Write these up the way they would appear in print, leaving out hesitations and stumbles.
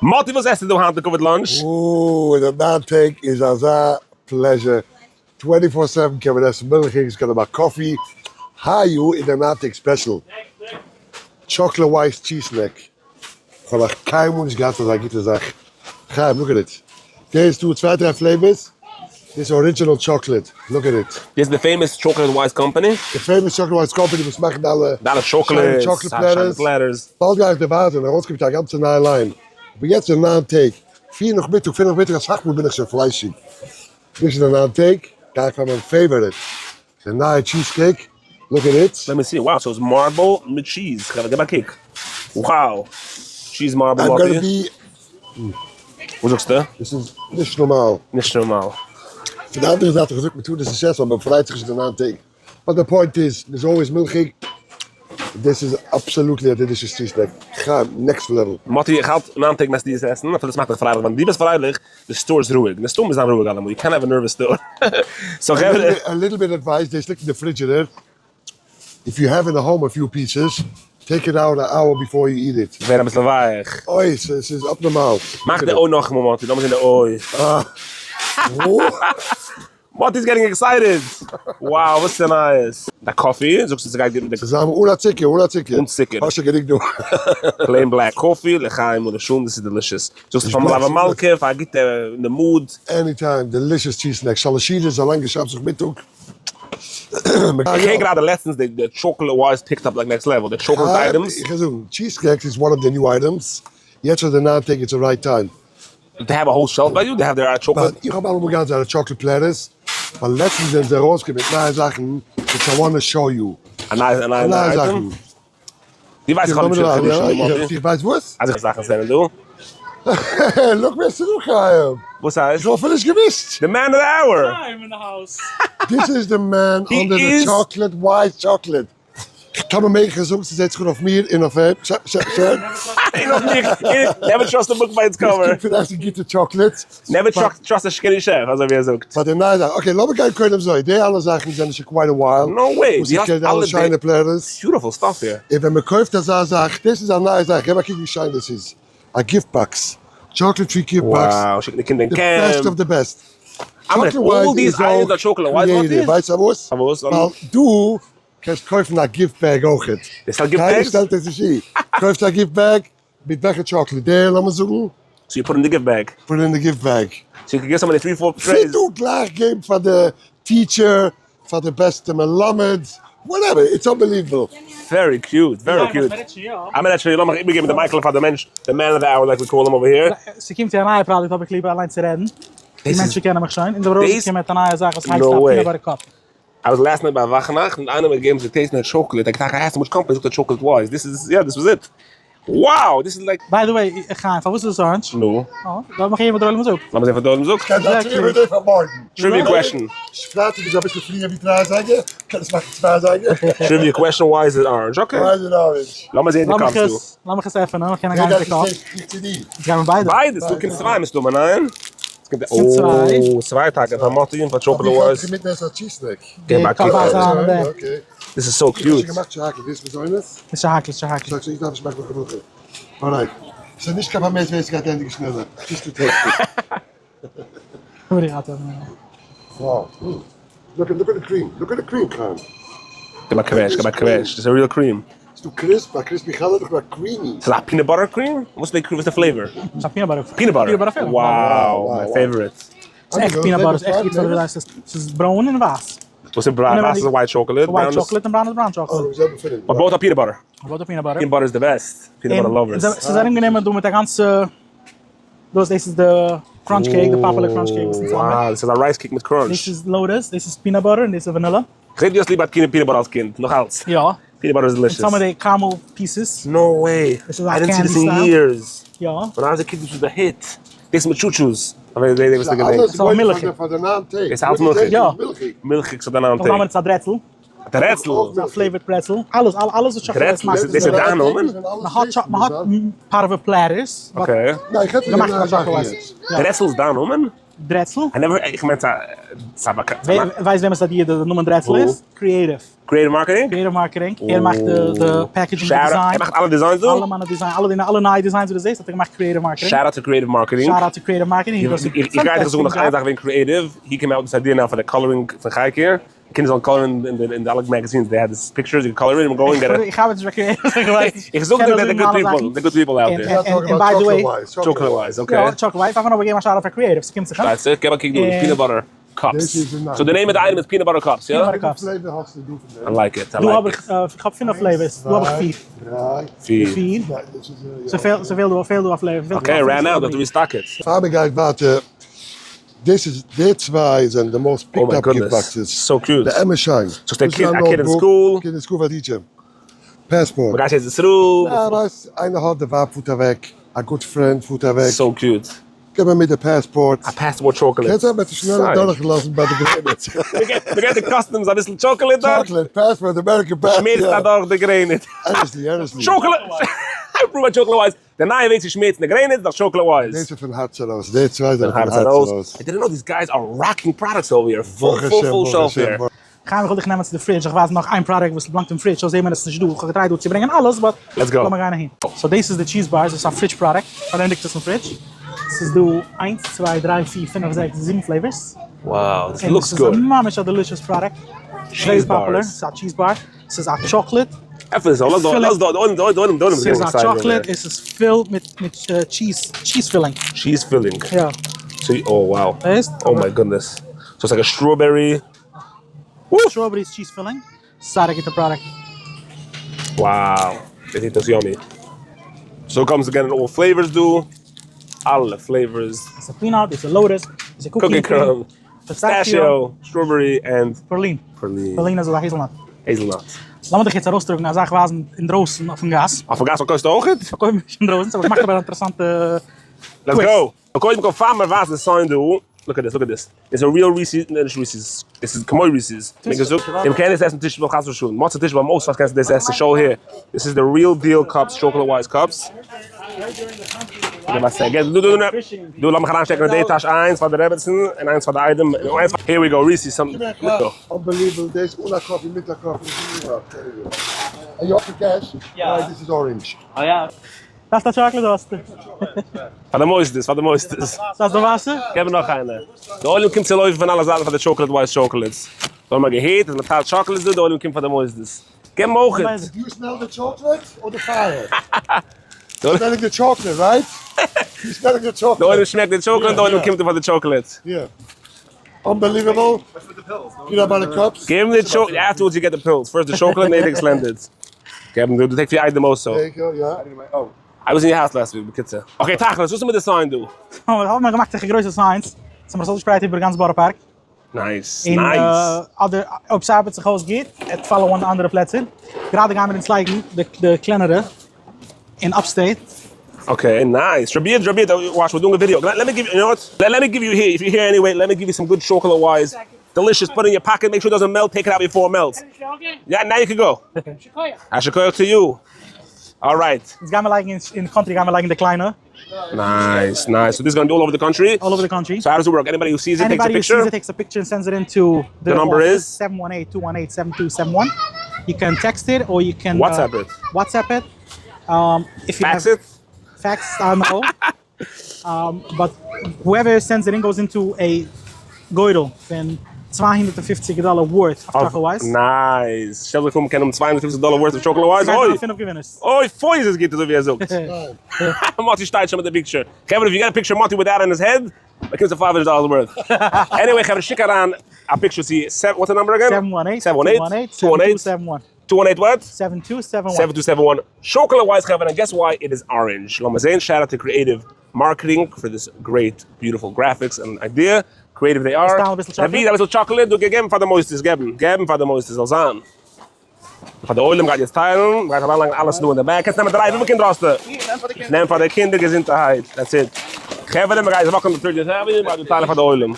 מאטי וואס עסטו דא היינט לכבוד lunch? אוי, די ניין טעג איז אזא pleasure, twenty four seven קען מען עסן מילכיגס, קען האבן א coffee, היי יאר איז די ניין טעג special, chocolate ווייס cheese snack, כ'האב נאך קיינמאל נישט געהאט אזא גוטע זאך, חיים look at it, דא איז דא צוויי דריי flavors, דאס איז original chocolate, look at it. דאס איז די famous Chocolate Wise company? די famous Chocolate Wise company וואס מאכן אלע די אלע שיינע chocolates, chocolate שיינע platters. platters. באלד גיי איך דיר ווייזען, ארויסקומט א גאנצע נייע line, אבער יעצט איז ניין טעג, פיר נאכמיטאג, פינף נאכמיטאג אסאך מאל בין איך שוין פליישיג, נישט אין די ניין טעג, גיי איך פאר מיין favorite, די נייע cheese cake, look at it. Let me see, wow, ס'איז marble מיט cheese, כ'געב א קוק, wow, cheese marble I'm gonna מאטי. be. וואס זאגסטו? דאס איז נישט נארמאל. נישט נארמאל. פון די אנדערע זייט האט ער געזאגט מ'טאר דאס נישט עסן אבער מ'פרייט זיך נישט די ניין טעג. but די point איז, מ'איז always מילכיג, דאס איז absolutely א delicious cheese snack, חיים, next level. מאטי, איך האלט ניין טעג מעסטו עס עסן, אפילו עס מאכט דיך פרייליך, ווען דו ביסט פרייליך, די store איז רואיג, די store מוז זיין רואיג אלעמאל, you can't have a nervous store. So חברה. A little bit advice, דאס ליגט אין די frigidaire, if you have in the home a few pieces, take it out a hour before you eat it. ווער אביסל ווייך. אוי, ס'איז abnormal. מאך די אוי נאכאמאל מאטי, לאמיר זען די אוי. מאטי איז getting excited! Wow וואס איז די נייעס? די coffee, זאגסטו ס'גייט גוט מיט די. צוזאמען אן א צוקער, אן א צוקער. אן צוקער. האסט שוין גענוג דא. Plain black coffee, לחיים ולשלום, דאס איז delicious. זאגסטו פאר מלוה מלכה, פאר א גוטע אין די mood. Any time, delicious cheese snack, שלש סעודות, א לאנגע שבת נאכמיטאג. איך הער גראדע לעצטנס די chocolate wise picked up like next level, די chocolate items. איך וועל זאגן, cheese snacks איז one of the new items, יעצט איז די ניין טעג it's a right time. They have a whole shelf ביי you? They have their chocolate? איך האב אלעמאל געהאט זייערע chocolate platters, ווייל לעצטנס זענען זיי ארויסגעקומען מיט נייע זאכן which I wanna show you. א נייע א נייע אייטעם? דו ווייסט איך האב נישט קיין חידושים דא מאטי. איך ווייס וואס? אז איך זאכן זענען דא. Look ווער ס'איז דא חיים. וואס הייסט? איך האב אפילו נישט געוויסט. The man of the hour! חיים in the house. This is the man under the chocolate white chocolate. כ'קען מיר מעגליך זאגן ס'זעט זיך אן אויף מיר און אויף אים. און אויף מיך. Never trust a book by its cover. דאס קומט פון עסן גוטע chocolates. Never trust a skinny chef, אזוי ווי ער זאגט. פאר די נייע זאך. Okay, לאמיר גיין קודם אזוי. די אלע זאכן זענען שוין quite a while. No way! וואס איך קען אלע שיינע platters. Beautiful stuff here. און ווען מ'קויפט אזא זאך, דאס איז א נייע זאך, געב א קוק ווי שיין דאס איז. א gift box. Chocolate tree gift box. Wow, שיקן די קינדער אין camp. The best of the best. Chocolate Wise איז אויך creative. ווייסט פארוואס? פארוואס? ווייל דו קענסט קויפן א gift bag אויכעט. They sell gift bags? קיינער שטעלט עס נישט צו. קויפסט א gift bag מיט וועלכע chocolate? דער לאמיר זאגן. So you put in the gift bag. Put in the gift bag. So you can give somebody three four trays. דו גלייך געבן פאר די teacher, פאר די בעסטע מלמד, whatever, it's unbelievable. Very cute, very cute. I'm actually, לאמיך איבערגעבן די mic פאר די מענטש, the man of the hour like we call him over here. ס'קומט צו א נייע פראדוקט האב איך ליבער אליין צו רעדן. די מענטשן קענען מיך שוין. אונז האבן ארויסגעקומען מיט א נייע זאך וואס הייסט א peanut butter cup. I was last night ביי וואכנאכט און איינער האט געגעבן צו taste ן א chocolate, ער האט געטראכט I asked him which company, זאגט ער Chocolate Wise, this is, yeah this was it. Wow! דאס איז like. By the way, חיים, פארוואס איז עס orange? נו? אה, לאמיך הערן וואס דער עולם זאגט. לאמיר זען וואס דער עולם זאגט. קען זיין trivia day פאר מארגן. Trivia question. פרייטאג איז אביסל פריער ווי דריי אזייגער, קען עס מאכן צוויי אזייגער. Trivia question why is it orange? Okay. Why is it orange? לאמיר זען די cups דא. לאמיך עס עפענען, איך קען אריין אין די cup. איך צו דיר. אונז גיימער ביידע. ביידע, ס'דא קומט צוויי מסתמא, ניין? ס'קומט צוויי. אוי, צוויי טאקע, פאר מאטי און פאר Chocolate Wise. איך האלט אינמיטן עסן א cheese snack. געב א קוק. This is so cute. איך האב שוין געמאכט שהכל, ווילסט מזונות? שהכל, שהכל. זאגסט איך דארף נישט מאכן נאך א ברכה. Alright. ס'איז נישט קיין פארמעסט ווער ס'גייט ענדיגן שנעלער. Just to taste it. Wow. Look at, look at the cream. Look at the cream, חיים. געב א קוועטש, געב א קוועטש. דאס איז real cream. ס'איז דא crisp, א crispy חלה, דאך א creamy. ס'איז א peanut butter cream? וואס איז די flavor? ס'איז א peanut butter. Peanut butter. Wow, my favorite. ס'איז עכט peanut butter, ס'איז עכט גוט פאר די ווייסט, ס'איז ברוין און ווייס. וואס איז ברוין? ווייס איז white chocolate. White chocolate און ברוין איז brown chocolate. But both are peanut butter. Both are peanut butter. Peanut butter is the best. Peanut butter lovers. ס'איז ארומגענומען דא מיט א גאנצע, דאס דאס איז די crunch cake, די popular crunch cake וואס אונז האבן. Wow, דאס איז א rice cake מיט crunch. דאס איז lotus, דאס איז peanut butter און דאס איז vanilla. כ'זעה דו האסט ליב געהאט peanut butter אלס קינד, נאך אלץ? יא. Peanut butter איז delicious. און some of די caramel pieces. No way! דאס איז א I didn't see candy this in style. Years. יא. When I was a kid this was the hit. דאס מיט טשוטשוס. אבער די וואס געדענקט. ס'איז אויך מילכיג. דאס איז אלץ מילכיג. יא. מילכיג ס'האט א נאמען נאך דאמען איז א pretzel. א pretzel? ס'איז א flavored pretzel. אלעס אלעס וואס chocolate מאכט. דאס איז דיין נאמען? מ'האט מ'האט פארווע platters. Okay. געמאכט פאר chocolate. Pretzel איז דיין נאמען? דרעצל. I never, איך מיין ס'א באקאנט. ווייסט וועמענס idea די נאמען דרעצל איז? Creative. Creative Marketing? Creative Marketing. ער מאכט די packaging, די design. ער מאכט אלע designs דא? אלע מיינע design, אלע אלע נייע designs וואס דו זעסט האט ער געמאכט Creative Marketing. Shout out to Creative Marketing. Shout out to Creative Marketing. איך גיי דיך זאגן נאך איין זאך וועגן Creative, he came out with this idea now פאר די coloring פון חייקער. קינדער זאלן color ן אין די אלע magazines, they had this pictures, you color it, go and get it. איך ארבעט נישט ביי Creative, איך ווייס נישט. איך זאג דיר they're good people, they're good people out there. און by the way, Chocolate Wise, okay. Chocolate Wise, דארף מען אבער געבן א shout out פאר Creative, ס'קומט זיך אים. שטייט זיך, געב א קוק דא, peanut butter cups. So די name of the item איז peanut butter cups, יא? Peanut butter cups. I like it, I דא האב like איך, it. איך האב פינף flavors, דא האב איך פיר. דריי. פיר. פיר. ס'פעלט דא, פעלט דא א flavor. Okay, ran out, have to restock it. פאר מ'גייט ווייטער, דאס איז די צוויי זענען די most picked up gift boxes. So cute. די אמת שיין. זאגסט א קינד, א קינד אין school. קינד אין school פאר teacher. Passport. מ'גייט ארץ ישראל. יא, ווייסט, איינער האט די ווייב פארט אוועק, א good friend פארט אוועק. So cute. גיב מיר מיט די passport. א passport chocolate. קען זיין מ'האט עס שנעלער דורכגעלאזן ביי די גרעניץ. מ'געט די customs אביסל chocolate דארט. Chocolate, passport, American passport. שמירט אדורך די גרעניץ. Honestly, honestly. Chocolate! Prove Chocolate Wise. די נייע וועג צו שמערצן די גרעניץ דורך Chocolate Wise. דאס איז פון הארץ ארויס, די צוויי זענען פון הארץ ארויס. I didn't know these guys are rocking products over here, full full full shelf here. חיים איך וויל דיך נעמען צו די fridge, איך ווייז נאך איין product וואס באלאנגט אין fridge, אויב זעהט מען עס נישט דא, איך האב געטרייט דא צו ברענגען אלעס but לאמיר גיין אהין. So דאס איז די cheese bars, דאס איז א fridge product, פארענדיגט עס אין fridge, ס'איז דא איינס צוויי דריי פיר פינף זעקס זיבן flavors. Wow, this looks good. ס'איז ממש א delicious product, very popular, ס'איז א cheese bar, ס'איז א chocolate. עפן עס אויף, לאז דא, לאז דא, דא, דא, דא, דא, ס'איז א chocolate און ס'איז פול מיט מיט cheese, cheese filling. Cheese filling. יא. So, oh wow. זעסט? Oh my goodness. So ס'איז like א strawberry. Strawberry איז cheese filling. סארא גוטע product. Wow. דאס זעט אויס yummy. So comes again in all flavors דא. אלע flavors. דאס איז peanut, דאס איז lotus, דאס איז cookie cream, pistachio, strawberry and praline. Praline. Praline איז אזא hazelnut. Hazelnut. לאמיר דיך יעצט ארויסטראגן א זאך ווייזן אינדרויסן אויפן גאס. אויפן גאס פארקויפסטו אויכעט? פארקויף נישט אינדרויסן, אבער איך מאך אבער א אינטערעסאנטע Let's go! קודם כל פאר מיר ווייזן די sign דא, look at this, look at this, איז א real Reese's, נישט Reese's, עס איז כמו Reese's, מיר געזאגט, און מ'קען דאס עסן תשעה באב חס ושלום, מוצאי תשעה באב אויספאסט קענסטו דאס עסן, show here, this איז די real deal cups, Chocolate Wise cups. דא לאמיך אריינשטעקן אין די טאש איינס פאר די רעבעצן און איינס פאר די איידעם, און איינס פאר, here we go, Reese's, some, Unbelievable, דאס אן א coffee מיט א coffee, and you offer cash? Right, this is orange. דארפסט א chocolate האסטו. פאר די מוסדות, פאר די מוסדות. דארפסט די וואסער? געב מיר נאך איינע. די עולם קומט צו לויפן פון אלע זייטן פאר די Chocolate Wise chocolates. דא האבן מיר געהערט אז מען טיילט chocolates דא, די עולם קומט פאר די מוסדות. געב מיר אויך. Do you smell the chocolate or the fire? Smelling the chocolate, right? You smelling the chocolate. די עולם שמעקט די chocolate, די עולם קומט דא פאר די chocolate. Yeah. Unbelievable. Peanut butter cups. געב אים די chocolate, afterwards you get the pills. First the chocolate, נעדער extended. געב אים דו take די איידעם also. There you go, yeah. I was in your house last week, בקיצור. Okay, תכלית, וואס איז מיט די sign דא? האבן מיר געמאכט זיכער גרויסע signs, ס'האבן מיר עס אויסגעשפרייט איבער גאנץ בארא פארק. Nice, און nice. אדער אויב ס'ארבעט זיך אויס גוט, עט follow אן אנדערע פלעצער. גראדע גייען מיר אונז לייגן די קלענערע אין upstate. Okay, nice. פראבירט, פראבירט, watch, we're doing a video. Let me give you, you know what? Let me give you here, if you're here anyway, let me give you some good chocolate wise. Delicious, put it in your pocket, make sure it doesn't melt, take it out before it melts. Yeah, now you can go. א שכוח to you. Alright. אונז גיימער לייגן אין country גיימער לייגן די קליינע. Nice, nice. So this is gonna be all over the country? All over the country. So how does it work? Anybody who sees it takes a Anybody who picture? sees it takes a picture and sends it in to The number is? 718-218-7271. You can text it or you can WhatsApp it. WhatsApp it. If you Fax have it? Fax, I don't know. But whoever sends it in goes into a גורל פון 250 dollar worth of Chocolate Wise. Nice. שטעל זיך פאר מ'קען האבן 250 dollar worth of Chocolate Wise. ס'גייט אוי! זיין פינף געווינערס. אוי פוי איז עס גוט אזוי ווי ער זאגט. מאטי שטייט שוין מיט די picture. חברה if you get a picture מאטי with that on his head, באקומסטו 500 dollar worth. Anyway חברה שיק אריין א picture צו what's the number again? 718 718 218 7271. 218 what? 7271. 7271. Chocolate Wise חברה and guess why it is orange. לאמיר זעהן shout out to Creative Marketing for this great beautiful graphics and idea. Creative they are. סתם אביסל chocolate? רבי, אביסל chocolate, דו געגעבן פאר די מוסדות, געבן, געבן פאר די מוסדות, זאל זיין. פאר די עולם גייט יעצט טיילן, מ'גייט אריינלייגן אלעס דא אין די bag, קענסט נעמען דריי, וויפיל קינדער האסטו? נעם פאר די קינדער געזונטערהייט, that's it. חברה מ'גייט יעצט walk ן די thirtieth avenue, מ'גייט דא טיילן פאר די עולם.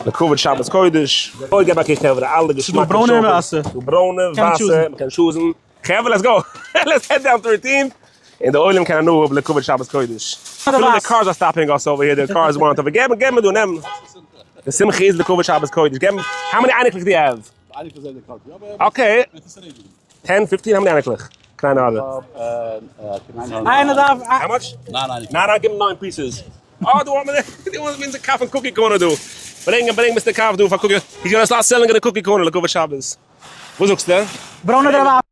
לכבוד שבת קודש. אוי געב א קוק חברה, אלע געשמאקע ס'דא ברוינע און ווייסע. ס'דא ברוינע, ווייסע, מ'קען choose ן. חברה let's go! Let's head down thirteen. און די עולם קען הנאה האבן לכבוד שבת קודש. אפילו די cars are stopping us over here, די cars want over. געב געב מיר דא, נעם. די שמחה איז לכבוד שבת קודש. געב, how many אייניקלעך do you have? אייניקלעך זענען קאלט, יא, אבער. Okay. 10, 15, how many אייניקלעך? קליינע אלע. איינער דארף. How much? ניין אייניקלעך. ניין, גיב אים ניין pieces. אה, דו האסט מיר, דו האסט מיר אונזער קאפ אין cookie corner דא. ברענג, ברענג Mister קאף דא פאר cookie. He's gonna start selling in the cookie corner לכבוד שבת. וואס זאגסטו? ברוינע דערווייל.